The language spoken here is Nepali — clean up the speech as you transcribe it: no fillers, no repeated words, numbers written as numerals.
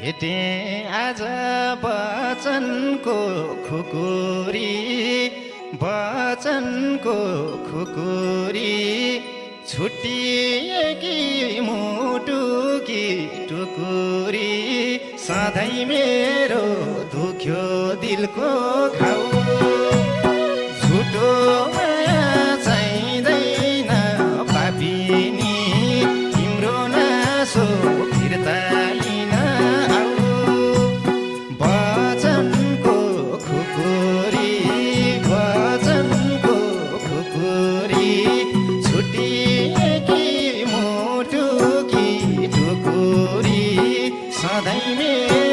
भेटे आज वचनको खुकुरी वचनको खुकुरी छुट्टिएकी मुटुकी टुकुरी सधैँ मेरो दुख्यो दिलको घाउ झुटो माया चाहिँदैन पापिनी तिम्रो नासो फिर्ता लिन आऊ वचनको खुकुरी वचनको खुकुरी छुट्टिएकी मुटुकी टुकुरी सधैँ मेरो